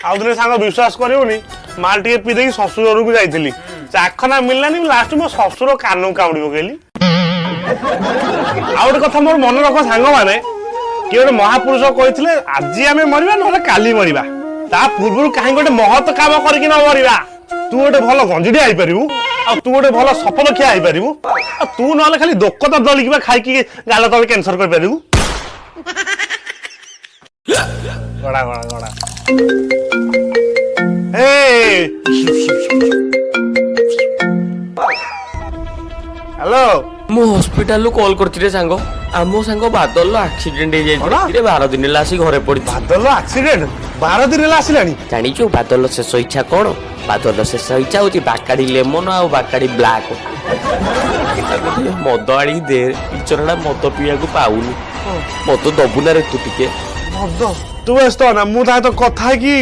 ଆଉ ଦିନେ ସାଙ୍ଗ, ବିଶ୍ୱାସ କରିବୁନି, ମାଲ ଟିକେ ପିଇ ଦେଇକି ଶ୍ୱଶୁର ଘରକୁ ଯାଇଥିଲି। ଚାଖନା ମିଳିଲାନି, ଲାଷ୍ଟ ମୋ ଶ୍ୱଶୁର କାନକୁ କାମୁଡି ପକେଇଲି। ଆଉ ଗୋଟେ କଥା ମୋର ମନେ ରଖ ସାଙ୍ଗମାନେ, କିଏ ଗୋଟେ ମହାପୁରୁଷ କହିଥିଲେ, ଆଜି ଆମେ ମରିବା ନହେଲେ କାଲି ମରିବା, ତା ପୂର୍ବରୁ କାହିଁକି ଗୋଟେ ମହତ କାମ କରିକି ନ ମରିବା? ତୁ ଗୋଟେ ଭଲ ଗଞ୍ଜିଟିଆ ହେଇପାରିବୁ, ଆଉ ତୁ ଗୋଟେ ଭଲ ସଫଲଖିଆ ହେଇପାରିବୁ, ଆଉ ତୁ ନହେଲେ ଖାଲି ଦୋକତା ଦଳିକି ବା ଖାଇକି ଗାଲ ତଳେ କ୍ୟାନ୍ସର କରିପାରିବୁ। ଗଡ଼ା ଗଡ଼ା ଗଡ଼ା। ଏ ହ୍ୟାଲୋ। ମୁଁ ହସ୍ପିଟାଲରୁ କଲ୍ କରିଛି ରେ ସାଙ୍ଗ। ଆମ ସାଙ୍ଗ ବାଦଲର ଆକ୍ସିଡେଣ୍ଟ କଣ? ହେଇଯାଇଛି ରେ। 12 ଦିନ ହେଲା ଆସି ଘରେ ପଡିଛି। ବାଦଲ ଆକ୍ସିଡେଣ୍ଟ 12 ଦିନ ହେଲା ଆସିଲାଣି? ଜାଣିଛୁ ବାଦଲର ଶେଷ ଇଚ୍ଛା କଣ? ବାଦଲର ଶେଷ ଇଚ୍ଛା ହଉଛି ବାକାଡି ଲେମନ ଆଉ ବାକାଡି ବ୍ଲାକ୍। ତାକୁ ଟିକେ ମଦ ଆଣିକି ଦେ। ବିଚରାଟା ମଦ ପିଇବାକୁ ପାଉନି। ମଦ ଦବୁ ନା ରେ ତୁ ଟିକେ? ମଦ? ତୁ ବ୍ୟସ୍ତ ନା, ମୁଁ ତା ସହିତ କଥା ହେଇକି